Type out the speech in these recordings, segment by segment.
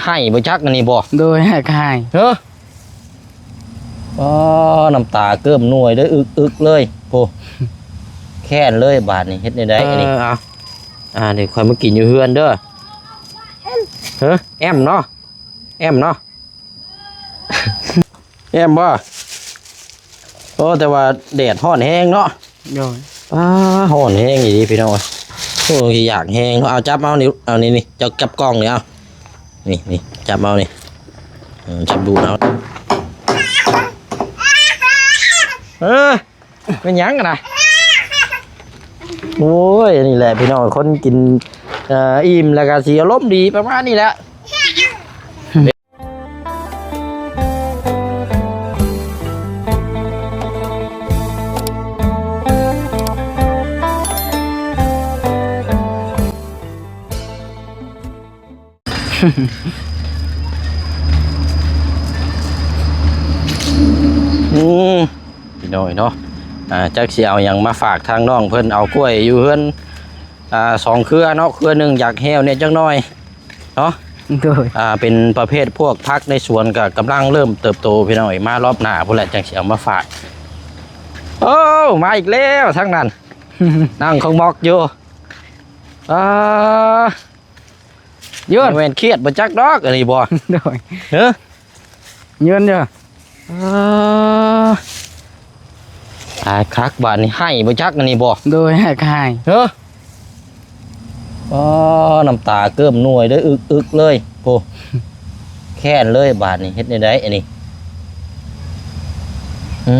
ໄຫ້ບໍ່ຈັກອັນນີ້ບໍ່? ໂດຍ ໄຫ້ກໍໄຫ້. ເອີ ອໍ ນ້ຳຕາເກີ້ມໜ່ວຍເດ້ ອຶກໆເລີຍ. ໂອ້ ແຄ້ນເລີຍບາດນີ້ ເຮັດແນວໃດອັນນີ້? ເອີ ເອົາ ອ່າ ດຽວຂ້ອຍມາກິນຢູ່ເຮືອນເດີ. ເອີ ແອມເນາະ ແອມເນາະ. ແອມບໍ່? ໂອ້ ແຕ່ວ່າແດດຮ້ອນແຮງເນາະ. ໂດຍ. ປ້າ ຮ້ອນແຮງອີ່ຫຼີພີ່ນ້ອງ. ໂອ້ ຢາກແຮງເນາະ. ເອົາ ຈັບເອົານີ້ ເອົານີ້ ນີ້ ເຈົ້າຈັບກ້ອງນີ້ ເອົາ ນີ້ ນີ້ ຈັບເອົານີ້. ເອີ ຈັບດູດເອົາ. ເອີ ແມ່ນຫຍັງຫັ້ນນະ? ໂອ້ຍ ນີ້ແຫຼະພີ່ນ້ອງ ຄົນກິນ ເອີ ອີ່ມແລ້ວກໍຊິອາລົມດີປະມານນີ້ແຫຼະ. ອືມ ພີ່ນ້ອງເນາະ ອ່າ ຈັກຊິເອົາຫຍັງມາຝາກທາງນ້ອງເພິ່ນ. ເອົາກ້ວຍຢູ່ເຮືອນ ອ່າ ສອງເຄືອເນາະ ເຄືອໜຶ່ງຢາກແຫ້ວແດ່ຈັກໜ່ອຍເນາະ. ໂດຍ. ອ່າ ເປັນປະເພດພວກຜັກໃນສວນກໍກຳລັງເລີ່ມເຕີບໂຕ ພີ່ນ້ອງເອີຍ. ມາລອບໜ້າພຸ້ນແຫຼະ ຈັ່ງຊິເອົາມາຝາກ. ໂອ້ ມາອີກແລ້ວທາງນັ້ນ ນັ່ງຂອງໝອກຢູ່. ອ່າ ຍວນ ບໍ່ແມ່ນຄຽດບໍ່ຈັກດອກອັນນີ້ບໍ່? ໂດຍ. ເອີ ຍວນຢູ່. ອ່າ ຕາຍຄັກບາດນີ້ ໄຫ້ບໍ່ຈັກອັນນີ້ບໍ່? ໂດຍ ໄຫ້ກໍໄຫ້. ເອີ ອໍ ນ້ຳຕາເກີ້ມໜ່ວຍເດ້ ອຶກໆເລີຍ. ໂອ້ ແຄ້ນເລີຍບາດນີ້ ເຮັດແນວໃດອັນນີ້? ອື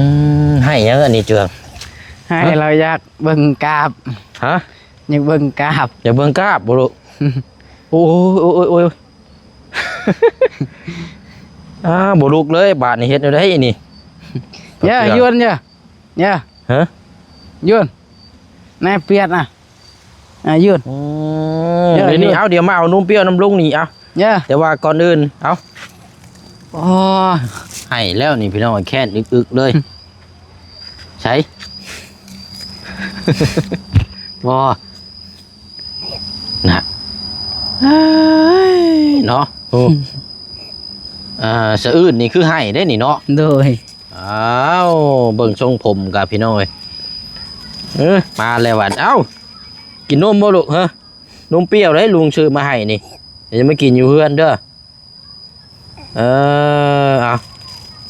ມ ໄຫ້ຫຍັງອັນນີ້ເຈື່ອງ? ໄຫ້ ຮະ? ລາວຢາກເບິ່ງກາບ. ຮະ? ຢາກເບິ່ງກາບ. ຢາກເບິ່ງກາບບໍ່ລູກ? ໂອ້ຍ ໂອ້ຍ ໂອ້ຍ ໂອ້ຍ. ອ້າ ບໍ່ລຸກເລີຍບາດນີ້ ເຮັດແນວໃດນີ້? ຢ່າ ເຈົ້າ ຍວນ ຢ່າ ຢ່າ ຮະ? ຍວນ ນາຍປຽດນະ ອ່າ ຍວນ ອືມ ເອົາ ດຽວມາເອົານົມປ່ຽວນຳລຸງນີ້ ເອົາ ຢ່າ ແຕ່ວ່າກ່ອນອື່ນ ເອົາ ໂອ້ຍ ໄຫ້ແລ້ວນີ້ພີ່ນ້ອງ ແຄ້ນອຶກໆເລີຍ ໃສ ບໍ່ ນະ ເອີຍ ເນາະ ໂອ້ ອ່າ ສະອື່ນນີ້ຄືໄຫ້ເດ້ນີ້ເນາະ ໂດຍ ອ້າວ ເບິ່ງຊົງຜົມກະພີ່ນ້ອງເອີຍ ເອີ ມາແລ້ວຫວາ ເອົ້າ ກິນນົມບໍ່ລູກ ຮະ ນົມປ່ຽວເດ້ ລຸງຊື້ມາໃຫ້ນີ້ ດຽວຈະມາກິນຢູ່ເຮືອນເດີ ເອີ ເອົາ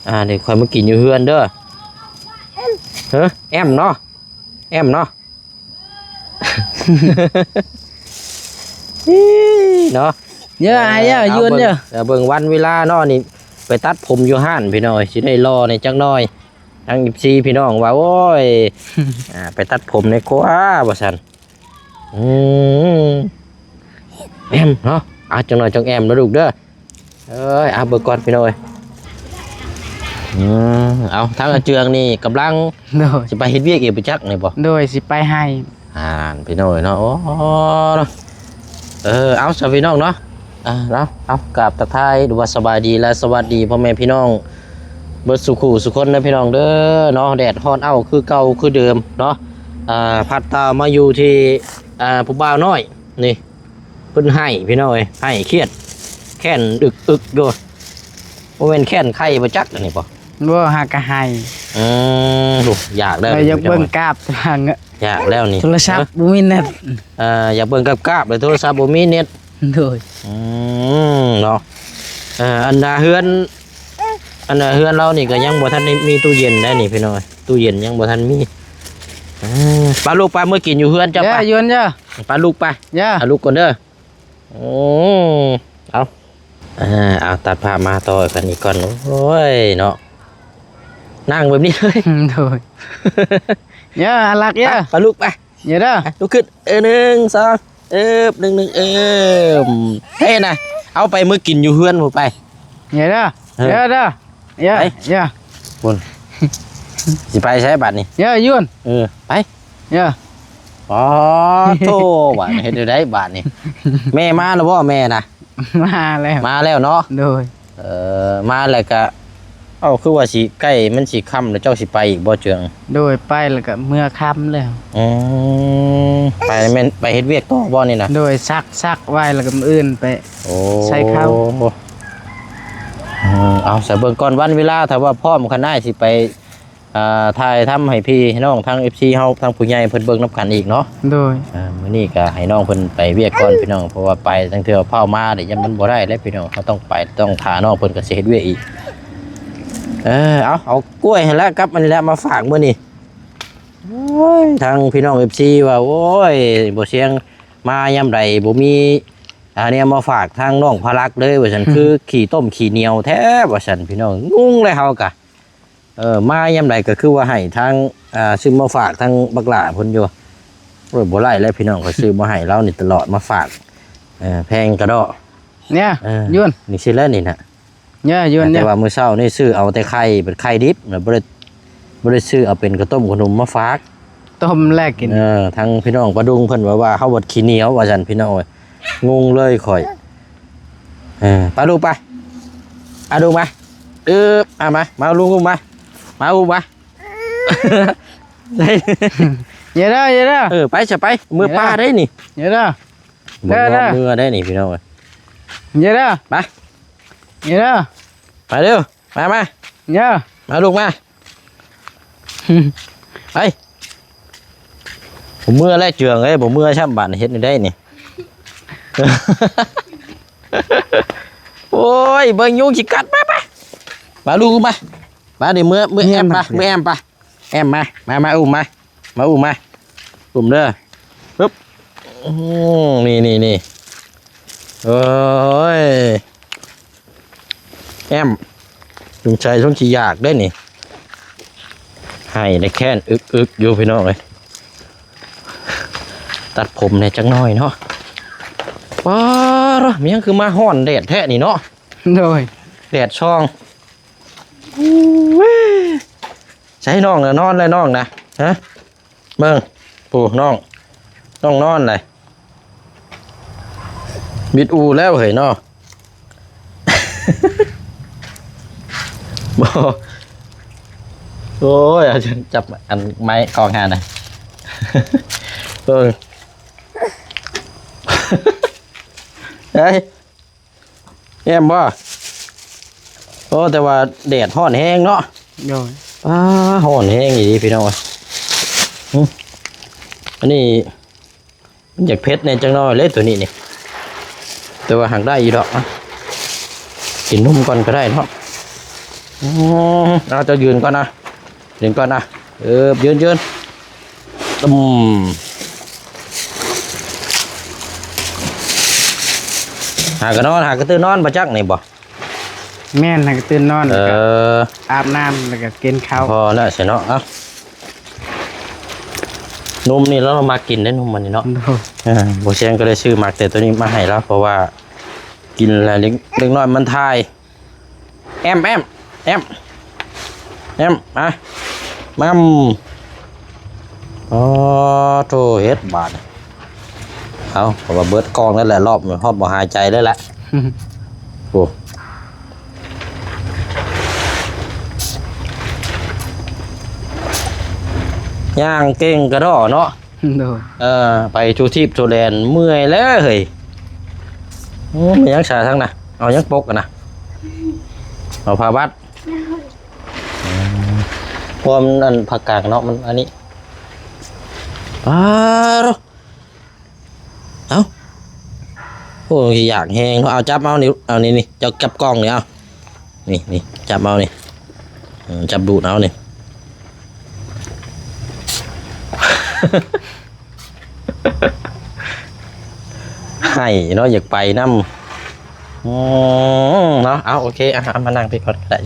ອ່າ ດຽວຂ້ອຍມາກິນຢູ່ເຮືອນເດີ ຮະ ແອມເນາະ ແອມເນາະ ເນາະ ເອີ ເອົາເບິ່ງ ເບິ່ງວັນເວລາເນາະ ນີ້ໄປຕັດຜົມຢູ່ຮ້ານພີ່ນ້ອງ ຊິໄດ້ຫຼໍ່ແດ່ຈັກໜ່ອຍ ທາງ ເອັຟຊີ ພີ່ນ້ອງວ່າ ໂອ້ຍ ອ່າ ໄປຕັດຜົມແດ່ກວ່າ ວ່າຊັ້ນ ອືມ ແອມເນາະ ອ່າ ຈັກໜ່ອຍຈັ່ງແອມເດີລູກເດີ ເອີຍ ອ່າ ເບິ່ງກ່ອນພີ່ນ້ອງເອີຍ ອືມ ເອົາ ທາງອາເຈືອງນີ້ກຳລັງ ໂດຍ ຊິໄປເຮັດວຽກອີກບໍ່ຈັກນີ້ບໍ່ ໂດຍ ຊິໄປໄຮ່ ອ່າ ພີ່ນ້ອງເອີຍເນາະ ໂອ້ ເນາະ ເອີ ເອົາ ຊະພີ່ນ້ອງເນາະ ອ່າ ເນາະ ເອົາ ກາບທັກທາຍ ຫຼືວ່າສະບາຍດີ ແລະ ສະຫວັດດີພໍ່ແມ່ພີ່ນ້ອງ ເບິດສູ່ຄູ່ສູ່ຄົນເດີພີ່ນ້ອງເດີເນາະ ແດດຮ້ອນເອົ້າຄືເກົ່າຄືເດີມເນາະ ອ່າ ພັດຕາມາຢູ່ທີ່ ອ່າ ຜູ້ບ່າວນ້ອຍນີ້ ເພິ່ນໄຫ້ພີ່ນ້ອງເອີຍ ໄຫ້ຄຽດ ແຄ້ນອຶກໆຢູ່ ບໍ່ແມ່ນແຄ້ນໄຂ້ບໍ່ຈັກອັນນີ້ບໍ່ ບໍ່ ຫາກະໄຫ້ ອືມ ໂອ້ ຢາກແລ້ວ ຢາກເບິ່ງກາບ ຢາກແລ້ວນີ້ ໂທລະສັບບໍ່ມີເນັດ ເອີ ຢາກເບິ່ງກາບໆ ແຕ່ໂທລະສັບບໍ່ມີເນັດ ໂດຍ ອືມ ເນາະ ເອີ ອັນນ່າເຮືອນ ອັນນ່າເຮືອນລາວນີ້ກໍຍັງບໍ່ທັນໄດ້ມີຕູ້ເຢັນໄດ໋ນີ້ພີ່ນ້ອງ ຕູ້ເຢັນຍັງບໍ່ທັນມີ ເອີ ໄປລູກ ໄປເມືອກິນຢູ່ເຮືອນເຈົ້າ ເອີ ໄປ ຍວນເດີ ໄປລູກ ໄປ ເອີ ເອົາລູກກ່ອນເດີ ໂອ້ ເອົາ ເອົາ ຕັດພາບມາຕໍ່ກັນອີກກ່ອນ ໂອ້ຍ ເນາະ ນັ່ງແບບນີ້ເລີຍ ໂດຍ ເອີ ອາລັກ ເອີ ໄປລູກ ໄປ ເອີ ເດີ ລຸກຂຶ້ນ ເອີ ໜຶ່ງ ສອງ ເອີບ ໜຶ່ງ ໜຶ່ງ ເອີບ ເອີນະ ເອົາໄປເມືອກິນຢູ່ເຮືອນພຸ້ນໄປ ເອີ ເດີ ເອີ ເດີ ເອີ ໄປ ເອີ ພຸ້ນ ຊິໄປໃສບາດນີ້ ເອີ ຍວນ ເອີ ໄປ ເອີ ອໍ ໂທ້ ບາດເຮັດແນວໃດບາດນີ້ ແມ່ມາແລ້ວບໍ່ ແມ່ນະ ມາແລ້ວ ມາແລ້ວເນາະ ໂດຍ ເອີ ມາແລ້ວກະ ເອົ້າ ຄືວ່າຊິໃກ້ ມັນຊິຄ່ຳແລ້ວ ເຈົ້າຊິໄປອີກບໍ່ເຈືອງ? ໂດຍ ໄປແລ້ວກໍເມືອຄ່ຳແລ້ວ. ອືມ ໄປແມ່ນໄປເຮັດວຽກຕໍ່ບໍ່ນີ້ນະ? ໂດຍ ຊັກ ຊັກໄວ້ແລ້ວກໍມື້ອື່ນໄປ ໂອ້ ໃສ່ເຂົ້າ. ອືມ ເອົາ ສະເບິ່ງກ່ອນວັນເວລາ ຖ້າວ່າພ້ອມ ຄັນອ້າຍຊິໄປ ອ່າ ຖ່າຍທຳໃຫ້ພີ່ໃຫ້ນ້ອງ ທາງເອັຟຊີເຮົາ ທາງຜູ້ໃຫຍ່ເພິ່ນເບິ່ງນຳກັນອີກເນາະ. ໂດຍ ອ່າ ມື້ນີ້ກໍໃຫ້ນ້ອງເພິ່ນໄປວຽກກ່ອນພີ່ນ້ອງ ເພາະວ່າໄປຈັ່ງເທື່ອຟ້າວມາເດ ຢ້ານມັນບໍ່ໄດ້ແຫຼະພີ່ນ້ອງ ເຮົາຕ້ອງໄປ ຕ້ອງຖ້ານ້ອງເພິ່ນກໍຊິເຮັດວຽກອີກ. ເອີ ເອົາ ເອົາກ້ວຍຫັ້ນແຫຼະ ກັບອັນນີ້ແຫຼະ ມາຝາກມື້ນີ້. ໂອ້ຍ ທາງພີ່ນ້ອງເອັຟຊີວ່າ ໂອ້ຍ ບໍ່ສຽງມາຍາມໃດບໍ່ມີ ອ່າ ແນວມາຝາກທາງນ້ອງພາລັກເລີຍວ່າຊັ້ນ ອືມ ຄືຂີ້ຕົມຂີ້ໜຽວແທ້ວ່າຊັ້ນ ພີ່ນ້ອງ ງຸ່ງເລີຍເຮົາກະ. ເອີ ມາຍາມໃດກໍຄືວ່າໃຫ້ທາງ ອ່າ ຊື້ມາຝາກທາງບັກຫຼ້າເພິ່ນຢູ່. ໂອ້ຍ ບໍ່ໄດ້ແລ້ວພີ່ນ້ອງ ຂ້ອຍຊື້ມາໃຫ້ລາວນີ້ຕະຫຼອດ ມາຝາກ ເອີ ແພງກະເດາະ ເນຍ ເອີ ຍວນ ນີ້ຊິແລ້ວນີ້ນະ ເນຍ ຍວນ ແຕ່ວ່າມື້ເຊົ້ານີ້ຊື້ເອົາແຕ່ໄຂ່ ເປັນໄຂ່ດິບນະ ບໍ່ໄດ້ ບໍ່ໄດ້ຊື້ເອົາເປັນກະຕົ້ມຂະໜົມມາຝາກ ຕົ້ມແລກກິນ. ເອີ ທາງພີ່ນ້ອງປາດຸງເພິ່ນວ່າ ວ່າເຮົາບັດຂີ້ໜຽວວ່າຊັ້ນ ພີ່ນ້ອງເອີຍ ງົງເລີຍຂ້ອຍ. ເອີ ໄປລູກໄປ ອາ ລູກມາ ອຶບ ອາ ມາ ມາ ລູກ ລູກມາ ມາ ລູກມາ. ຢ່າເດີ ຢ່າເດີ ເອີ ໄປຊະໄປ ເມືອປ່າໄດ້ນີ້ ຢ່າເດີ ບໍ່ຍອມເມືອໄດ້ນີ້ ພີ່ນ້ອງເອີຍ ຢ່າເດີ ໄປ ຢ່າເດີ ໄປເດີ ມາ ມາ ຢ່າ ມາລູກມາ ໄປ ບໍ່ເມືອແລ້ວເຈືອງເອີຍ ບໍ່ເມືອຊ້ຳ ບາດນີ້ເຮັດແນວໃດນີ້. ໂອ້ຍ ເບິ່ງຍຸງຊິກັດ ໄປ ໄປ ມາລູກມາ ມາ ເດີ ເມືອ ເມືອແອມປະ ເມືອແອມປະ ແອມມາ ມາ ມາ ອຸ້ມມາ ມາ ອຸ້ມມາ ອຸ້ມເດີ ປຶບ ອືມ ນີ້ ນີ້ ນີ້ ໂອ້ຍ ແອມ ສົງໄສສົງຊິຢາກເດ້ນີ້ ໄຫ້ໄດ້ແຄ້ນອຶກໆຢູ່ພີ່ນ້ອງເອີຍ ຕັດຜົມແດ່ຈັກໜ້ອຍເນາະ. ປ້າດ ມັນຍັງຄືມາຮ້ອນແດດແທ້ນີ້ເນາະ. ໂດຍ ແດດຊ່ອງ ໃສນ້ອງນະ ນອນແລ້ວນ້ອງນະ ຮະ ເບິ່ງ ຜູ້ນ້ອງ ນ້ອງນອນແຫຼະ ບິດອູ່ແລ້ວເຮີ້ຍເນາະ ບໍ່ ໂອ້ຍ ເອົາຈັບອັນໄມ້ກ້ອງຫັ້ນນະ ເບິ່ງ ເອີຍ ແອມບໍ່? ໂອ້ ແຕ່ວ່າແດດຮ້ອນແຮງເນາະ. ໂດຍ ປ້າ ຮ້ອນແຮງອີ່ຫຼີພີ່ນ້ອງເອີຍ. ຫຶ ອັນນີ້ມັນຢາກເຜັດແດ່ຈັກໜ້ອຍເລີຍໂຕນີ້ນີ້ ແຕ່ວ່າຫາກໄດ້ຢູ່ດອກ. ອະ ກິນນົມກ່ອນກໍໄດ້ເນາະ. ອື ເອົາ ເຈົ້າຢືນກ່ອນນະ. ຢືນກ່ອນນະ ເອີ ຢືນ ຢືນ ຕຸ້ມ. ຫາກະນອນ ຫາກະຕື່ນນອນບໍ່ຈັກນີ້ບໍ່? ແມ່ນ ຫາກະຕື່ນນອນ ເອີ ແລ້ວກະອາບນ້ຳ ແລ້ວກະກິນເຂົ້າ ພໍແລ້ວຊັ້ນເນາະ. ເອົ້າ ນົມນີ້ລາວມັກກິນເດ້ ນົມມັນນີ້ເນາະ. ໂດຍ ເອີ ບໍ່ແຊງກໍເລີຍຊື້ມັກແຕ່ໂຕນີ້ມາໃຫ້ລາວ ເພາະວ່າກິນແລ້ວເດັກ ເດັກນ້ອຍມັນຖ່າຍ. ແອມ ແອມ ແອມ ແອມ ມາ ມາ. ອໍ ໂທ້ ເຮັດບາດນີ້. ເອົາ ເພາະວ່າເບິດກ່ອງນັ້ນແຫຼະ ຮອບນີ້ ຮອດບໍ່ຫາຍໃຈເລີຍແຫຼະ. ໂອ້ ຍ່າງເກັ່ງກະດໍ້ເນາະ. ໂດຍ ເອີ ໄປທົ່ວທີບທົ່ວແດນ ເມື່ອຍແລ້ວເຮີ້ຍ. ໂອ້ ແມ່ນຫຍັງສາທັງນະ ເອົາຫຍັງປົກຫັ້ນນະ? ເອົາຜ້າບັດ. ອືມ ເພາະວ່າມັນອັນ ພາກກາງເນາະ ມັນອັນນີ້. ປາໂທ້ ເອົ້າ ໂອ້ ຢາກແຮງເນາະ. ເອົາ ຈັບເອົານີ້ ເອົານີ້ ນີ້ ເຈົ້າຈັບກ້ອງນີ້ ເອົາ ນີ້ ນີ້ ຈັບເອົານີ້ ເອີ ຈັບດູດເອົານີ້. ໄຫ້ເນາະ ຢາກໄປນຳ. ອືມ ເນາະ ເອົາ ໂອເຄ ອ່ະ ເອົາມານັ່ງພີ້ກ່ອນກໍໄດ້.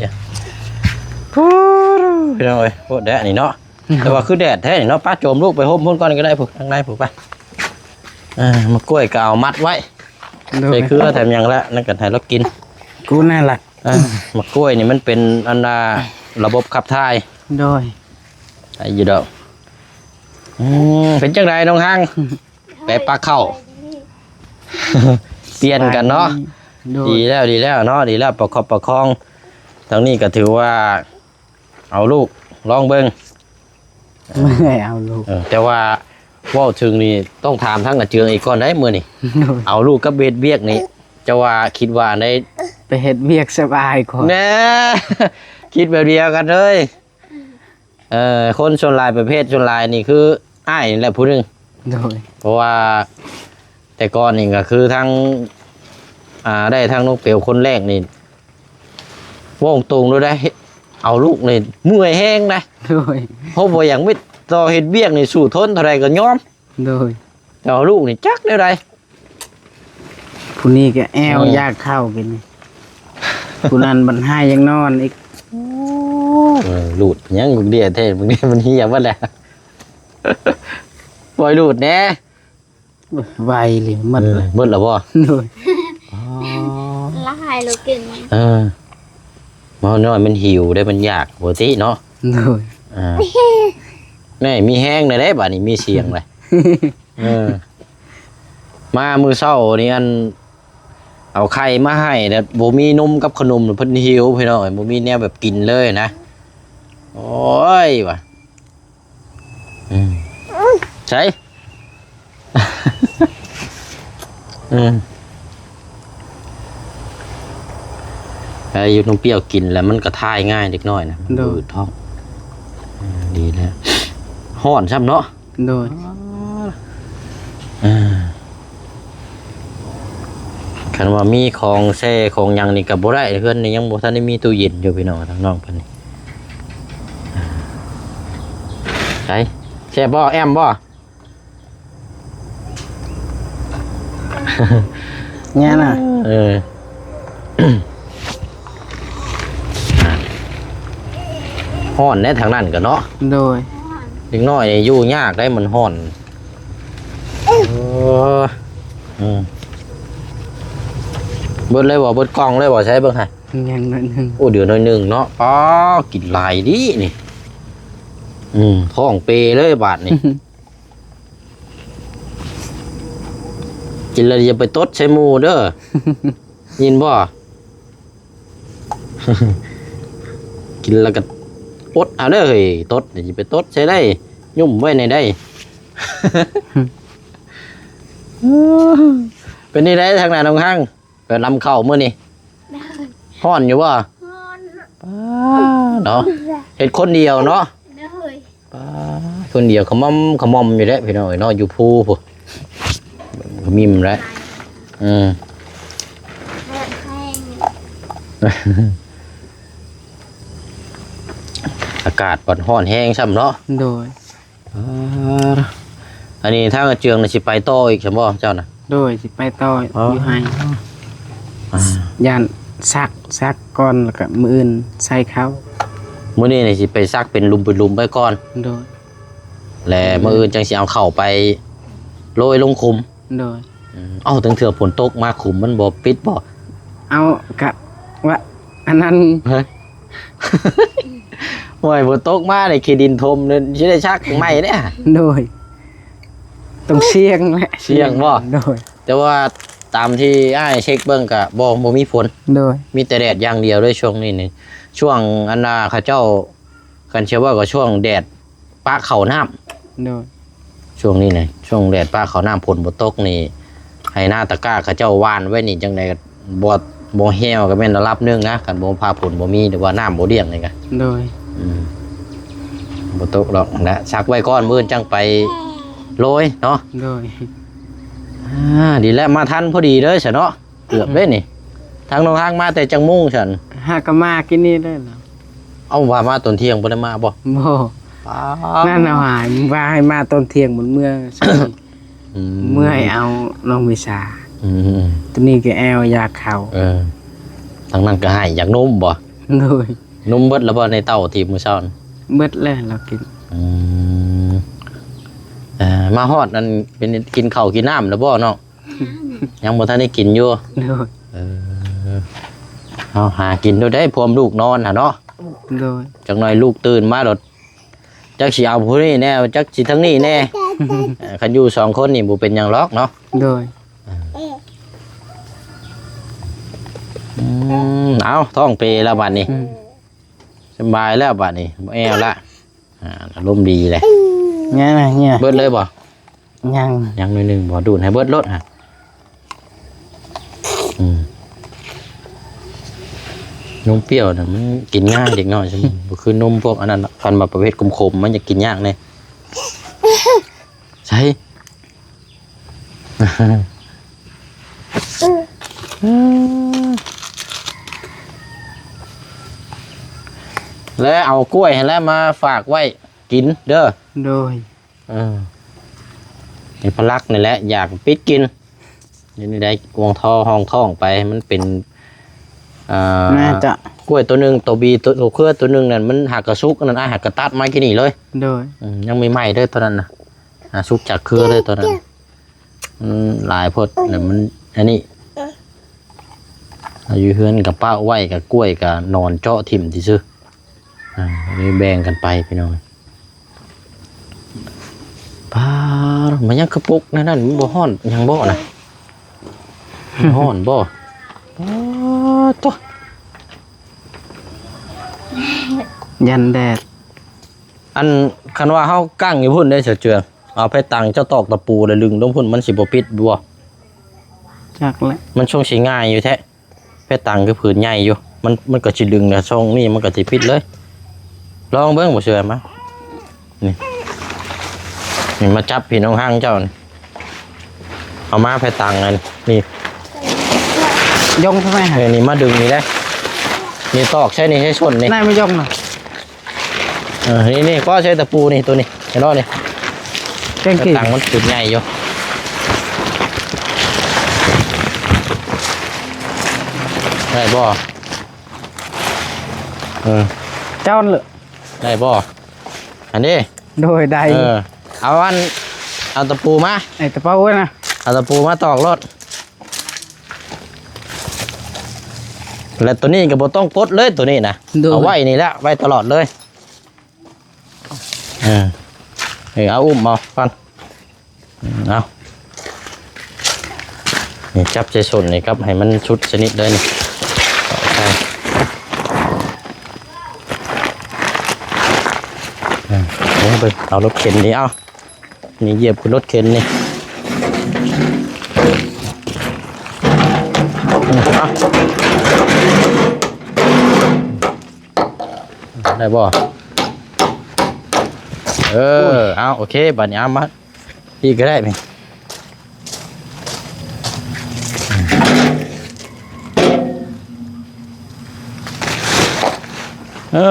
ໂອ້ ພີ່ນ້ອງເອີຍ ໂພດແດດນີ້ເນາະ. ແຕ່ວ່າຄືແດດແທ້ນີ້ເນາະ ປ້າໂຈມລູກໄປໂຮມພຸ້ນກ່ອນກໍໄດ້ ພຸ້ນ ທາງໃນພຸ້ນໄປ. ເອີ ໝາກກ້ວຍກໍເອົາມັດໄວ້. ໂດຍ ໃສ່ເຄືອແຖມຫຍັງລະ ນັ້ນກໍໃຫ້ລາວກິນ ກູແນ່ລະ. ເອີ ໝາກກ້ວຍນີ້ມັນເປັນອັນນ່າ ລະບົບຂັບຖ່າຍ. ໂດຍ ໄດ້ຢູ່ດອກ. ອືມ ເປັນຈັ່ງໃດນ້ອງຮັງ? ແປປາເຂົ້າ ປ່ຽນກັນເນາະ. ໂດຍ ດີແລ້ວ ດີແລ້ວເນາະ ດີແລ້ວ ປະຄັບປະຄອງ ທາງນີ້ກໍຖືວ່າເອົາລູກລອງເບິ່ງ ບໍ່ໄດ້ເອົາລູກ ເອີ ແຕ່ວ່າເວົ້າເຖິງນີ້ຕ້ອງຖາມທາງອາເຈືອງອີກກ່ອນໄດ໋ມື້ນີ້ ໂດຍ ເອົາລູກກັບເຮັດວຽກນີ້ ເຈົ້າວ່າຄິດວ່າອັນໃດ? ໄປເຮັດວຽກສະບາຍກວ່າ ແນ່ ຄິດແບບດຽວກັນເລີຍ. ເອີ ຄົນສ່ວນຫຼາຍ ປະເພດສ່ວນຫຼາຍນີ້ຄືອ້າຍນີ້ແຫຼະຜູ້ໜຶ່ງ ໂດຍ ເພາະວ່າແຕ່ກ່ອນນີ້ກໍຄືທາງ ອ່າ ໄດ້ທາງນ້ອງເປວຄົນແລກນີ້ ເວົ້າຕົງໂລດໄດ໋ ເອົາລູກນີ້ເມື່ອຍແຮງນະ ໂດຍ ເພາະບໍ່ຢາກມິດຕໍ່ເຮັດວຽກນີ້ ສູ້ທົນເທົ່າໃດກໍຍອມ ໂດຍ ແຕ່ເອົາລູກນີ້ຈັກແນວໃດ? ຜູ້ນີ້ກໍແອວ ເອີ ຢາກເຂົ້າກິນ ຜູ້ນັ້ນບັດຫາຢາກນອນອີກ ໂອ້ ເອີ ລູດຫຍັງບັກເດຍແທ້ ບັກເດຍມັນເຫ່ຍເບິດແລ້ວ ປ່ອຍລູດແດ່ ໄວເລີຍ ໝົດ ເອີ ເລີຍ ໝົດແລ້ວບໍ່? ໂດຍ ອໍ ລະຫາຍໂລກິນ ເອີ ໝໍນ້ອຍມັນຫິວໄດ໋ ມັນຢາກປົກກະຕິເນາະ ໂດຍ ອ່າ ແນ່ ມີແຮງແລ້ວເດ້ ບາດນີ້ມີສຽງແລ້ວ ເອີ ມາມື້ເຊົ້ານີ້ ອັນ ເອົາໄຂ່ມາໃຫ້ ແລ້ວບໍ່ມີນົມກັບຂະໜົມ ເພິ່ນຫິວພີ່ນ້ອງເອີຍ ບໍ່ມີແນວແບບກິນເລີຍນະ ໂອ້ຍ ວ່າ ອືມ ໃສ ອືມ ໄດ້ຢູ່ ນົມປ່ຽວກິນແລ້ວມັນກະຖ່າຍງ່າຍເດັກນ້ອຍນະ ໂດຍ ມັນບໍ່ອຶດທ້ອງ ອືມ ດີແລ້ວ ຮ້ອນຊ້ຳເນາະ ໂດຍ ອ່າ ຄັນວ່າມີຂອງແຊ່ຂອງຫຍັງນີ້ກໍບໍ່ໄດ້ ເຮືອນນີ້ຍັງບໍ່ທັນໄດ້ມີຕູ້ເຢັນຢູ່ພີ່ນ້ອງ ທາງນ້ອງເພິ່ນນີ້ ໃສ ແຊບບໍ່ ແອມບໍ່? ແນ່ນະ ເອີ ຮ້ອນແດ່ທາງນັ້ນກໍເນາະ ໂດຍ ເດັກນ້ອຍນີ້ຢູ່ຍາກໄດ໋ ມັນຮ້ອນ ເອີ ອືມ ເບິດເລີຍບໍ່? ເບິດກ່ອງເລີຍບໍ່? ໃຊ້ເບິ່ງຫາ ຍັງໜ້ອຍໜຶ່ງ ໂອ້ ເຫຼືອໜ້ອຍໜຶ່ງເນາະ ປ້າ ກິນຫຼາຍດີນີ້ ອືມ ທ້ອງເປເລີຍບາດນີ້. ກິນແລ້ວຢ່າໄປຕົດໃສ່ໝູ່ເດີ ຍິນບໍ່? ກິນແລ້ວກໍອົດເອົາເດີເຮີ້ຍ ຕົດນີ້ຊິໄປຕົດໃສ່ໄດ້ ຫຍຸ້ມໄວ້ໃນໃດ. ເປັນຈັ່ງໃດທາງນັ້ນນ້ອງຮັງ? ໄປນຳເຂົ້າມື້ນີ້ ຮ້ອນຢູ່ບໍ່? ຮ້ອນ ປ້າເນາະ ເຮັດຄົນດຽວເນາະ ໂດຍ ປ້າ ຄົນດຽວຂະໝ່ອມຂະໝ່ອມຢູ່ແຫຼະພີ່ນ້ອງເອີຍເນາະ ຢູ່ພູພຸ້ນ ຂະໝິ່ມແຫຼະ ເອີ ແດດແຮງ ອາກາດບັດຮ້ອນແຮງຊ້ຳເນາະ ໂດຍ. ອ່າ ອັນນີ້ທາງອາເຈືອງນີ້ຊິໄປຕໍ່ອີກຊັ້ນບໍ່ເຈົ້ານະ? ໂດຍ ຊິໄປຕໍ່ ອໍ ຢູ່ໄຮ່ ອ່າ ຢ້ານສັກ ສັກກ່ອນ ແລ້ວກະມື້ອື່ນໃສ່ເຂົ້າ ມື້ນີ້ນີ້ຊິໄປສັກເປັນຫຼຸມເປັນຫຼຸມໄວ້ກ່ອນ ໂດຍ ແລະ ອືມ ມື້ອື່ນຈັ່ງຊິເອົາເຂົ້າໄປໂລຍລົງຂຸມ ໂດຍ ອືມ ເອົ້າ ຕັ້ງເທື່ອຝົນຕົກມາຂຸມມັນບໍ່ປິດບໍ່? ເອົາ ກະວ່າອັນນັ້ນ ຮະ ໂອ້ຍ ຝົນຕົກມານີ້ ຂີ້ດິນຖົ່ມນີ້ ຊິໄດ້ຊັກໃໝ່ເດ້ ໂດຍ ຕ້ອງສ່ຽງແຫຼະ ສ່ຽງບໍ່? ໂດຍ ແຕ່ວ່າຕາມທີ່ອ້າຍເຊັກເບິ່ງກະບໍ່ ບໍ່ມີຝົນ ໂດຍ ມີແຕ່ແດດຢ່າງດຽວເລີຍຊ່ວງນີ້ນີ້ ຊ່ວງອັນນ່າ ເຂົາເຈົ້າ ຄັນຊິເວົ້າກໍຊ່ວງແດດ ປະເຂົ້ານ້ຳ ໂດຍ ຊ່ວງນີ້ນະ ຊ່ວງແດດປະເຂົ້ານ້ຳ ຝົນບໍ່ຕົກນີ້ ໄຮ່ນາຕະກ້າເຂົາເຈົ້າຫວ່ານໄວ້ນີ້ ຈັ່ງໃດກໍບໍ່ ບໍ່ແຫ້ວກໍແມ່ນລະດັບໜຶ່ງນະ ຄັນບໍ່ຟ້າຝົນບໍ່ມີ ຫຼືວ່ານ້ຳບໍ່ລ້ຽງນີ້ກະ ໂດຍ ອືມ ບໍ່ຕົກດອກ ແລະ ຊັກໄວ້ກ່ອນ ມື້ອື່ນຈັ່ງໄປໂລຍເນາະ ໂດຍ ອ່າ ດີແລ້ວ ມາທັນພໍດີເລີຍຊະເນາະ. ເກືອບເດ້ນີ້ ທາງນ້ອງຮັງມາແຕ່ຈັກໂມງຊັ້ນ? ຫາກໍມາກິນນີ້ເລີຍ ເອົາ ວ່າມາຕອນທ່ຽງບໍ່ໄດ້ມາບໍ່? ບໍ່ ປ້າ ນັ້ນນະ ວ່າ ວ່າໃຫ້ມາຕອນທ່ຽງ ມັນເມື່ອຍ ອືມ ເມື່ອຍເອົານ້ອງວິຊາ ອືມ ຕົວນີ້ກໍແອວຢາກເຂົ້າ ເອີ ທາງນັ້ນກໍໃຫ້ຢາກນົມບໍ່? ໂດຍ ນົມເບິດແລ້ວບໍ່ໃນເຕົ້າທີ່ມື້ເຊົ້າ? ເບິດແລ້ວ ລາວກິນ ອືມ ເອີ ມາຮອດນັ້ນເປັນກິນເຂົ້າກິນນ້ຳແລ້ວບໍ່ເນາະ? ຍັງບໍ່ທັນໄດ້ກິນຢູ່ ໂດຍ ເອີ ເຮົາຫາກິນໂລດໄດ໋ ພວມລູກນອນຫັ້ນເນາະ ໂດຍ ຈັກໜ່ອຍລູກຕື່ນມາໂລດ ຈັກຊິເອົາຜູ້ນີ້ແດ່ ຈັກຊິທາງນີ້ແດ່ ເອີ ຄັນຢູ່ສອງຄົນນີ້ບໍ່ເປັນຫຍັງຫຼອກເນາະ ໂດຍ ອືມ ເອົາ ທ້ອງເປແລ້ວບັດນີ້ ອືມ ສະບາຍແລ້ວບາດນີ້ ບໍ່ແອວລະ ອ່າ ອາລົມດີເລີຍ. ເບິດເລີຍບໍ່? ຍັງ ຍັງໜ້ອຍໜຶ່ງບໍ່? ດູດໃຫ້ເບິດໂລດຫະ. ອືມ ນົມປ່ຽວນະ ມັນກິນງ່າຍເດັກນ້ອຍ ບໍ່ຄືນົມພວກອັນນັ້ນ ຄັນວ່າປະເພດຂົມໆ ມັນຈະກິນຍາກແດ່. ໃສ ແລະ ເອົາກ້ວຍຫັ້ນແຫຼະມາຝາກໄວ້ກິນເດີ. ໂດຍ. ເອີ ໃຫ້ພະລັກນີ້ແຫຼະ ຢາກປິດກິນ. ນີ້ໄດ້ ກວງທໍ່ຮອງທ້ອງໄປ ມັນເປັນ ອ່າ ໜ້າຈະ ກ້ວຍໂຕໜຶ່ງ ໂຕບີ ໂຕ ໂຕເຄືອໂຕໜຶ່ງນັ້ນ ມັນຫາກກະສຸກ ອັນນັ້ນອ້າຍຫາກກະຕັດມາກິນນີ້ເລີຍ. ໂດຍ. ອືມ ຍັງໃໝ່ໆເດີໂຕນັ້ນນະ ຫາກສຸກຈາກເຄືອເລີຍໂຕນັ້ນ. ມັນຫຼາຍໂພດ ແລ້ວມັນອັນນີ້ ຢູ່ເຮືອນກະປະໄວ້ ກະກ້ວຍກະໜອນເຈາະຖິ້ມຊື່ໆ. ອ່າ ເລີຍແບ່ງກັນໄປພີ່ນ້ອງ. ປາດ ມັນຍັງກະປຸກແນວນັ້ນ ມັນບໍ່ຮ້ອນຫຍັງບໍ່ນະ? ມັນຮ້ອນບໍ່? ປາດໂທ້ ຢ້ານແດດ. ອັນ ຄັນວ່າເຮົາກັ້ງຢູ່ພຸ້ນເດ້ ສາວເຈືອ ເອົາໄຟຕັງເຈົ້າຕອກຕະປູແລ້ວດຶງລົງພຸ້ນ ມັນຊິບໍ່ປິດບໍ່? ຈັກແຫຼະ ມັນຊົງຊິງ່າຍຢູ່ແທ້. ແພຕັງຄືຜືນໃຫຍ່ຢູ່ ມັນ ມັນກໍຊິດຶງນະ ຊ່ອງນີ້ມັນກໍຊິປິດເລີຍ. ລອງເບິ່ງ ບໍ່ເຊື່ອມາ ນີ້ ນີ້ມາຈັບພີ່ນ້ອງຫ້າງເຈົ້ານີ້ ເອົາມາແພຕັງອັນນີ້ ຍົງທຳໄມຫະ? ເອີ ນີ້ມາດຶງນີ້ໄດ໋ ນີ້ຕອກໃສ່ນີ້ ໃສ່ສົ້ນນີ້ ນາຍມາຍົງນະ. ເອີ ນີ້ ນີ້ກໍໃຊ້ຕະປູນີ້ ໂຕນີ້ ເຫັນບໍ່ນີ້ ແກ້ງກີ້ ແພຕັງມັນຈຸດໃຫຍ່ຢູ່ ໄດ້ບໍ່? ເອີ ເຈົ້າຫັ້ນເລີ ໄດ້ບໍ່? ອັນນີ້ ໂດຍ ໄດ້ ເອີ ເອົາອັນ ເອົາຕະປູມາ ໄອ້ຕະປູນະ ເອົາຕະປູມາຕອກໂລດ. ແລະ ໂຕນີ້ກໍບໍ່ຕ້ອງປົດເລີຍ ໂຕນີ້ນະ ໂດຍ ເອົາໄວ້ນີ້ແຫຼະ ໄວ້ຕະຫຼອດເລີຍ. ເອີ ເອີ ເອົາ ອຸ້ມເອົາກ່ອນ ເອົາ ນີ້ ຈັບໃສ່ສົ້ນນີ້ ຈັບໃຫ້ມັນສຸດຊະນິດເລີຍນີ້ ເອົາໃສ່ ເອີ ເອົາລົດເຂັນນີ້ ເອົາ ນີ້ ຢຽບຂຶ້ນລົດເຂັນນີ້ ເອົາ ໄດ້ບໍ່? ເອີ ເອົາ ໂອເຄ ບາດນີ້ເອົາມາ ອີກກໍໄດ້ນີ້ ເອີ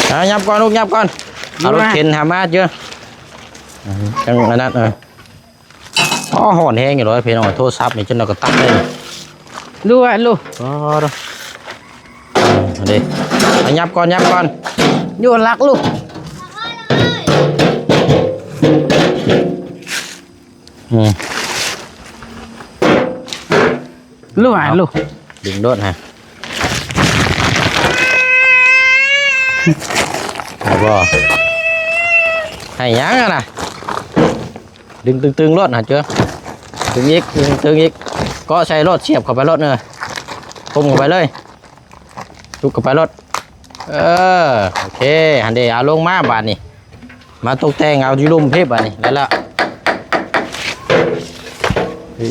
ເອົາ ຫຍັບກ່ອນລູກ ຫຍັບກ່ອນ ເອົາລົດເຂັນຫາມາເຈີ ຈັ່ງອັນນັ້ນ ເອີ ອໍ ຮ້ອນແຮງຢູ່ເລີຍພີ່ນ້ອງ ໂທລະສັບນີ້ຈົນເອົາກະຕັດເລີຍ ດູ ດູ ອໍ ເດີ ເອົາຫຍັບກ່ອນ ຫຍັບກ່ອນ ຢູ່ຫຼັກລູກ ອືມ ລູກ ອາ ລູກ ດຶງໂດດຫະ ໄດ້ບໍ່? ໃຫ້ຫຍັງຫັ້ນນະ? ດຶງຕຶງໆໂລດຫາເຈີ ດຶງອີກ ດຶງຕຶງອີກ ເກາະໃສ່ໂລດ ສຽບເຂົ້າໄປໂລດ ເອີ ຄົມເຂົ້າໄປເລີຍ ຈຸກເຂົ້າໄປໂລດ ເອີ ໂອເຄ ຫັ້ນເດ ເອົາລົງມາບາດນີ້ ມາຕົກແຕ່ງເອົາຢູ່ລຸ່ມພີ້ບາດນີ້ ໄດ້ລະ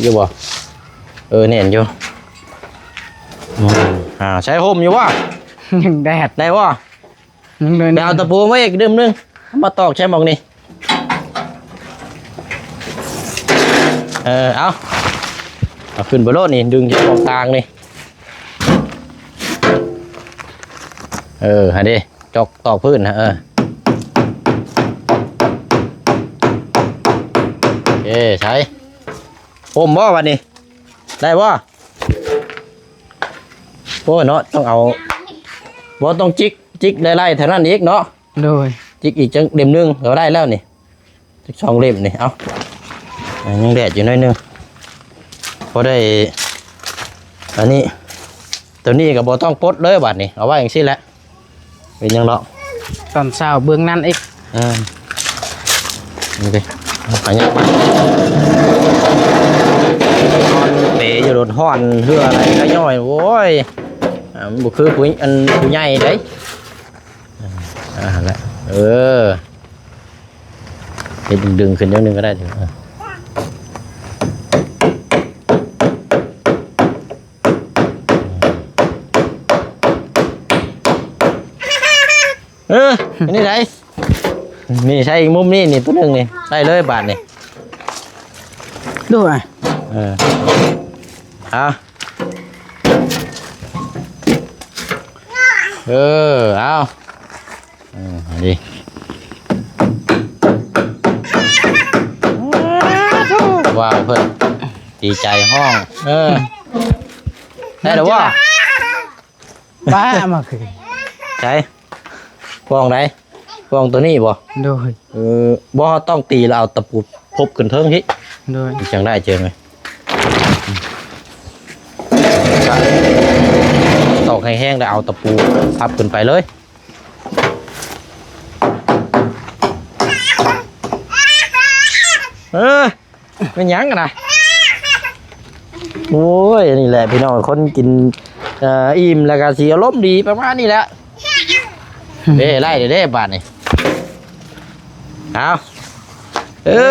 ຢູ່ບໍ່? ເອີ ແໜ້ນຢູ່ ອືມ ອ່າ ໃສ່ຮົ່ມຢູ່ບໍ່? ຍັງແດດ ໄດ້ບໍ່? ໄປເອົາຕະປູມາອີກດຶ້ມໜຶ່ງ ມາຕອກໃສ່ໝ່ອງນີ້ ເອີ ເອົາ ເອົາຂຶ້ນໄປໂລດນີ້ ດຶງຈາກຂອງກາງນີ້ ເອີ ຫັ້ນເດ ຈອກຕອກພື້ນນະ ເອີ ເອີ ໃສ່ ພົມບໍ່ບາດນີ້ ໄດ້ບໍ່? ໂອ້ຍເນາະ ຕ້ອງເອົາ ບໍ່ ຕ້ອງຈິກ ຈິກໄລ່ໆເທົ່ານັ້ນອີກເນາະ ໂດຍ ຈິກອີກຈັກເຫຼັ້ມໜຶ່ງກໍໄດ້ແລ້ວນີ້ ຈັກສອງເຫຼັ້ມນີ້ ເອົາ ອ່າ ຍັງແດດຢູ່ໜ້ອຍໜຶ່ງ ພໍໄດ້ ອັນນີ້ ໂຕນີ້ກໍບໍ່ຕ້ອງປົດເລີຍບາດນີ້ ເອົາໄວ້ຈັ່ງຊີ້ແຫຼະ ເປັນຫຍັງດອກ ຕອນເຊົ້າເບື້ອງນັ້ນອີກ ເອີ ນີ້ເດ້ ໄປຫຍັງມາ ນອນເປຢູ່ໂລດ ຮ້ອນເຫື່ອໄຫຼກະຍ້ອຍ ໂອ້ຍ ອ່ ມັນບໍ່ຄືຜູ້ ອັນຜູ້ໃຫຍ່ເດ້. ອ່າ ຫັ້ນແຫຼະ ເອີ ເຮັດດຶງໆຂຶ້ນໜ້ອຍໜຶ່ງກໍໄດ້. ເອີ ເປັນຈັ່ງໃດ? ນີ້ໃສ່ອີກມຸມນີ້ ນີ້ຕົວໜຶ່ງນີ້ ໄດ້ເລີຍບາດນີ້. ດູ ເອີ ເອົາ ເອີ ເອົາ ເອີ ດີ ວ້າວ ເພິ່ນດີໃຈຮ້ອງ. ເອີ ໄດ້ແລ້ວບໍ່? ປ້າມາຄື ໃສ? ປ່ອງໃດ? ປ່ອງຕົວນີ້ບໍ່? ໂດຍ ເອີ ບໍ່ ເຮົາຕ້ອງຕີແລ້ວເອົາຕະປູພົບຂຶ້ນເທິງພີ້. ໂດຍ ຈັ່ງໄດ້ເຈີໄງ ຕອກແຮງໆ ແລ້ວເອົາຕະປູພັບຂຶ້ນໄປເລີຍ. ເອີ ແມ່ນຫຍັງນະ? ໂອ້ຍ ນີ້ແຫຼະພີ່ນ້ອງ ຄົນກິນ ເອີ ອີ່ມແລ້ວກໍຊິອາລົມດີປະມານນີ້ແຫຼະ. ເດ້ ໄລ່ເດ້ບາດນີ້. ເອົາ ເອີ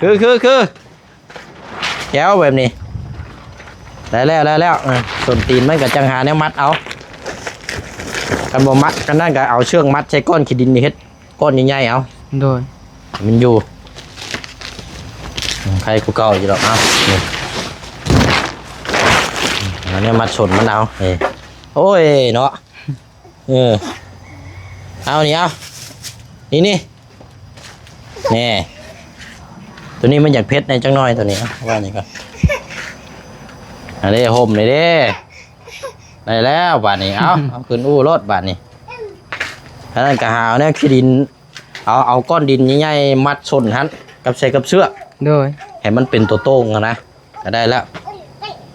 ຄື ຄື ຄື ແກ້ວແບບນີ້ ໄດ້ແລ້ວ ໄດ້ແລ້ວ. ເອີ ສົ້ນຕີນມັນກໍຈັ່ງຫາແນວມັດເອົາ ຄັນບໍ່ມັດ ຄັນນັ້ນກໍເອົາເຊືອກມັດໃສ່ກ້ອນຂີ້ດິນນີ້ ເຮັດ ກ້ອນໃຫຍ່ໆ ເອົາ. ໂດຍ ມັນຢູ່ ອືມ ໄຄກວ່າເກົ່າຢູ່ດອກ. ເອົາ ນີ້ ເອົາແນວມັດສົ້ນມັນເອົາ. ເອີ ໂອ້ຍເນາະ ເອີ ເອົານີ້ ເອົາ ນີ້ ນີ້ ນີ້ ຕົວນີ້ມັນຢາກເຜັດແດ່ຈັກໜ້ອຍ ຕົວນີ້ ເອົາ ວ່ານີ້ກ່ອນ. ອັນນີ້ຫົ່ມນີ້ເດ້ ໄດ້ແລ້ວບາດນີ້. ເອົາ ເອົາຂຶ້ນອູ້ໂລດບາດນີ້. ອັນນັ້ນກໍຫາເອົາແນວຂີ້ດິນ ເອົາ ເອົາກ້ອນດິນໃຫຍ່ໆ ມັດສົ້ນຫັ້ນກັບໃສ່ກັບເຊືອກ. ໂດຍ ໃຫ້ມັນເປັນຕົວໂຕ່ງຫັ້ນນະ ກໍໄດ້ແລ້ວ.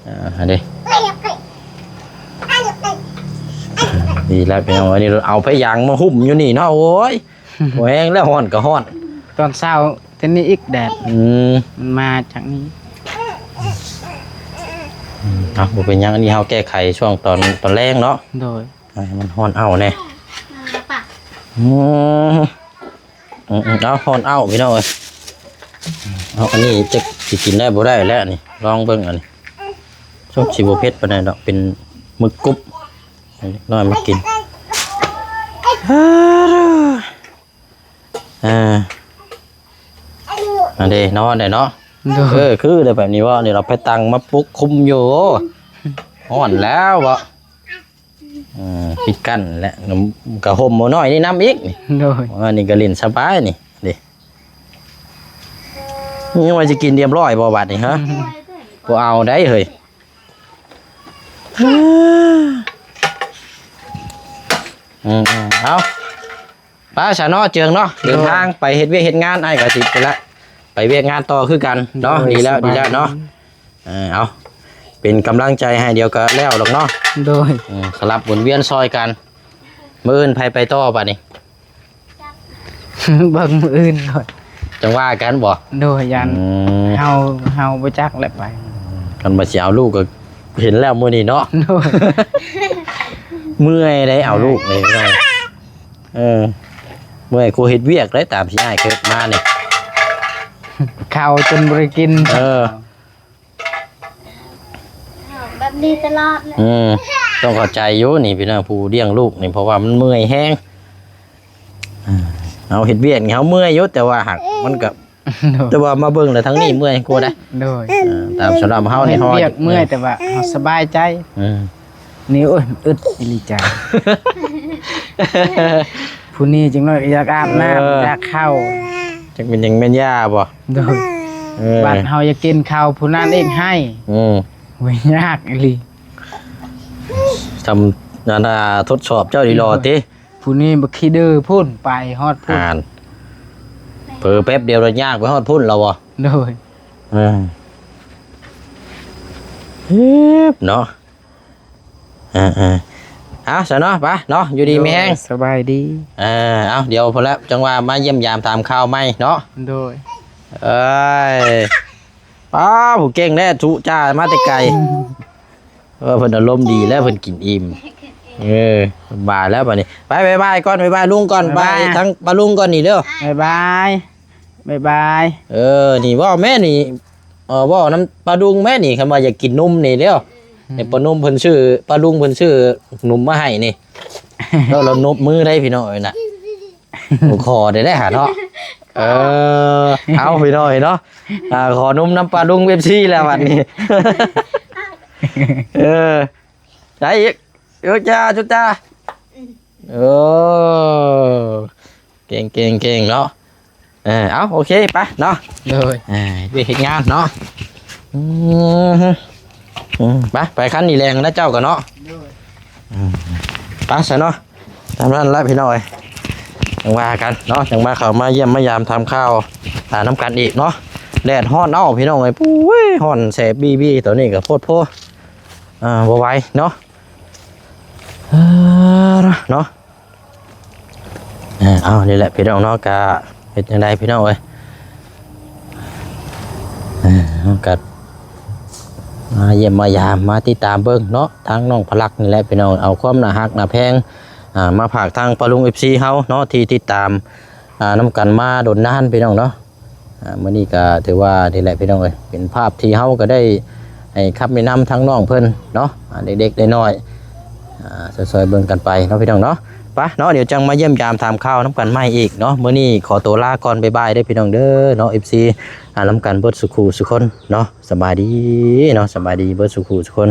ອ່າ ຫັ້ນເດ້ ດີແລ້ວພີ່ນ້ອງເອີຍ. ນີ້ເອົາພະຍາງມາຫຸ້ມຢູ່ນີ້ເນາະ. ໂອ້ຍ ບໍ່ແຮງແລ້ວ ຮ້ອນກໍຮ້ອນ ຕອນເຊົ້າ ແຕ່ນີ້ອີກແດດ ອືມ ມັນມາຈາກນີ້. ອືມ ເອົາ ບໍ່ເປັນຫຍັງ ອັນນີ້ເຮົາແກ້ໄຂຊ່ວງຕອນ ຕອນແລງເນາະ. ໂດຍ ໃຫ້ມັນຮ້ອນເອົາແດ່. ອືມ ອືມໆ ເອົາ ຮ້ອນເອົາພີ່ນ້ອງເອີຍ. ເອົາ ອັນນີ້ຈັກຊິກິນໄດ້ບໍ່ໄດ້ແລ້ວນີ້ ລອງເບິ່ງອັນນີ້. ສົງຊິບໍ່ເຜັດປານໃດດອກ ເປັນໝຶກກຸບ ໃຫ້ເດັກນ້ອຍມາກິນ. ອ່າ ອັນເດ ນອນໄດ້ເນາະ. ໂດຍ ເອີ ຄືໄດ້ແບບນີ້ເວົ້ານີ້ ເຮົາໄປຕັ້ງມາປຸກຄຸມຢູ່ ຮ້ອນແລ້ວເວາະ. ເອີ ປິດກັ້ນແຫຼະ ກໍຫົ່ມໝໍ້ນ້ອຍນີ້ນຳອີກນີ້. ໂດຍ ອັນນີ້ກໍຫຼິ້ນສະບາຍນີ້ເດ້. ຍັງວ່າຊິກິນຮຽບຮ້ອຍບໍ່ບາດນີ້ ຮະ? ບໍ່ເອົາໄດ໋ເຮີ້ຍ. ອືມໆ ເອົາ ໄປຊະເນາະ ເຈີງເນາະ ເດີນທາງໄປເຮັດວຽກເຮັດງານ ອ້າຍກໍຊິໄປລະ ໄປວຽກງານຕໍ່ຄືກັນເນາະ. ໂດຍ ດີແລ້ວ ສະບາຍດີແລ້ວເນາະ. ເອີ ເອົາ ເປັນກຳລັງໃຈໃຫ້ ດຽວກໍແລ້ວດອກເນາະ. ໂດຍ ເອີ ສະຫຼັບໝູນວຽນຊ່ອຍກັນ. ມື້ອື່ນໃຜໄປຕໍ່ບາດນີ້? ເບິ່ງມື້ອື່ນກ່ອນ ຈັ່ງວ່າກັນບໍ? ໂດຍ ຢ້ານ ອືມ ເຮົາ ເຮົາບໍ່ຈັກແຫຼະໄປ. ຄັນວ່າຊິເອົາລູກກໍເຫັນແລ້ວມື້ນີ້ເນາະ. ໂດຍ ເມື່ອຍໄດ໋ ເອົາລູກນີ້ພີ່ນ້ອງ. ເອີ ເມື່ອຍກວ່າເຮັດວຽກໄດ໋ ຕາມທີ່ອ້າຍເຄີຍມານີ້ ເຂົ້າຈົນບໍ່ໄດ້ກິນ. ເອີ ແບບນີ້ຕະຫຼອດເລີຍ. ອືມ ຕ້ອງເຂົ້າໃຈຢູ່ນີ້ພີ່ນ້ອງ ຜູ້ລ້ຽງລູກນີ້ ເພາະວ່າມັນເມື່ອຍແຮງ. ເຮົາເຮັດວຽກນີ້ເຮົາເມື່ອຍຢູ່ ແຕ່ວ່າຫາກມັນກໍ ໂດຍ ແຕ່ວ່າມາເບິ່ງແລ້ວທາງນີ້ເມື່ອຍກວ່າໄດ໋. ໂດຍ ເອີ ຕາມສຳລັບເຮົານີ້ ເຮັດວຽກເມື່ອຍ ແຕ່ວ່າເຮົາສະບາຍໃຈ. ອືມ ນີ້ ໂອ້ຍ ອຶດອີ່ຫຼີຈ້າ ຜູ້ນີ້ຈັ່ງໜ້ອຍກໍຢາກອາບນ້ຳ ເອີ ຢາກເຂົ້າ ຈັກແມ່ນຫຍັງແມ່ນຢາບໍ? ໂດຍ ເອີ ບັດເຮົາຢາກກິນເຂົ້າ ຜູ້ນັ້ນເອງໃຫ້. ອືມ ໂອ້ຍ ຍາກອີ່ຫຼີ ທຳ ອັນນ່າ ທົດສອບເຈົ້າດີລໍຕິ. ໂດຍ ຜູ້ນີ້ບັກຂີ້ດື້ພຸ້ນ ໄປຮອດພຸ້ນ ອ່ານ ເຜີແປັບດຽວລະຍ່າງໄປຮອດພຸ້ນແລ້ວບໍ? ໂດຍ ເອີ ເອີ ເນາະ. ເອີໆ ເອົາຊະເນາະ ໄປເນາະ ຢູ່ດີມີແຮງ ໂດຍ ສະບາຍດີ. ເອີ ເອົາ ດຽວພຸ້ນແຫຼະ ຈັ່ງວ່າມາຢ້ຽມຢາມຖາມຂ່າວໃໝ່ເນາະ. ໂດຍ ເອີຍ ປ້າ ຜູ້ເກັ່ງແທ້ ທຸຈ້າມາແຕ່ໄກ. ເອີ ເພິ່ນອາລົມດີແລ້ວ ເພິ່ນກິນອີ່ມ. ເອີ ບາຍແລ້ວບັດນີ້ ໄປບາຍບາຍກ່ອນ ບາຍບາຍລຸງກ່ອນ ບາຍບາຍ ບາຍທາງປ້າລຸງກ່ອນນີ້ເດີ້ ບາຍບາຍ ບາຍບາຍ ເອີ ນີ້ເວົ້າແມ່ນີ້ ເອີ ເວົ້ານຳປ້າລຸງແມ່ນີ້ ຄັນວ່າຢາກກິນນົມນີ້ເດີ້ ອືມ ໃຫ້ປ້ານຸ່ມເພິ່ນຊື້ ປ້າລຸງເພິ່ນຊື້ນົມມາໃຫ້ນີ້ ແລ້ວລາວນົບມືໄດ້ພີ່ນ້ອງເອີຍນະ ບໍ່ຂໍໄດ້ເດ້ຫາເນາະ ເອີ ເອົາພີ່ນ້ອງເອີຍເນາະ ອ່າ ຂໍນົມນຳປ້າລຸງເອັບຊີແລ້ວບັດນີ້ ເອີ ໃສອີກ ເອີ ຈ້າ ຈຸດຈ້າ ເອີ ເກັ່ງໆໆເນາະ ເອີ ເອົາ ໂອເຄ ໄປເນາະ ໂດຍ ເອີ ວຽກເຮັດງານເນາະ ອືມ ອືມ ໄປ ໄປຄັນນີ້ແລງນະເຈົ້າກໍເນາະ ໂດຍ ອືມ ໄປຊະເນາະ ຕາມນັ້ນລະພີ່ນ້ອງເອີຍ ຈັ່ງວ່າກັນເນາະ ຈັ່ງມາເຂົ້າມາຢ້ຽມມາຢາມຖາມຂ່າວ ອ່າ ນຳກັນອີກເນາະ ແດດຮ້ອນເອົ້າພີ່ນ້ອງເອີຍ ໂອ້ຍ ຮ້ອນແສບບີໆ ຕອນນີ້ກໍໂພດໂພ ອ່າ ບໍ່ໄຫວເນາະ ເອີ ເນາະ ເອີ ເອົາ ນີ້ແຫຼະພີ່ນ້ອງເນາະ ກະເຮັດຈັ່ງໃດພີ່ນ້ອງເອີຍ ເອີ ເຮົາກະມາຢ້ຽມມາຢາມ ມາຕິດຕາມເບິ່ງເນາະ ທາງນ້ອງພະລັກນີ້ແຫຼະພີ່ນ້ອງ ເອົາຄວາມໜ້າຮັກໜ້າແພງ ອ່າ ມາຝາກທາງປ້າລຸງເອັບຊີເຮົາເນາະ ທີ່ຕິດຕາມ ອ່າ ນຳກັນມາດົນນານພີ່ນ້ອງເນາະ ອ່າ ມື້ນີ້ກໍຖືວ່ານີ້ແຫຼະພີ່ນ້ອງເອີຍ ເປັນພາບທີ່ເຮົາກໍໄດ້ໃຫ້ຄຳແນະນຳທາງນ້ອງເພິ່ນເນາະ ອ່າ ເດັກໆນ້ອຍໆ ອ່າ ຊ່ອຍໆເບິ່ງກັນໄປເນາະພີ່ນ້ອງເນາະ ໄປເນາະ ດຽວຈັ່ງມາຢ້ຽມຢາມຖາມຂ່າວນຳກັນໃໝ່ອີກເນາະ ມື້ນີ້ຂໍຕົວລາກ່ອນ ບາຍບາຍເດີ້ພີ່ນ້ອງເດີ້ເນາະ ເອັບຊີ ອ່າ ນຳກັນເບິດສູ່ຄູ່ສູ່ຄົນເນາະ ສະບາຍດີເນາະ ສະບາຍດີເບິດສູ່ຄູ່ສູ່ຄົນ.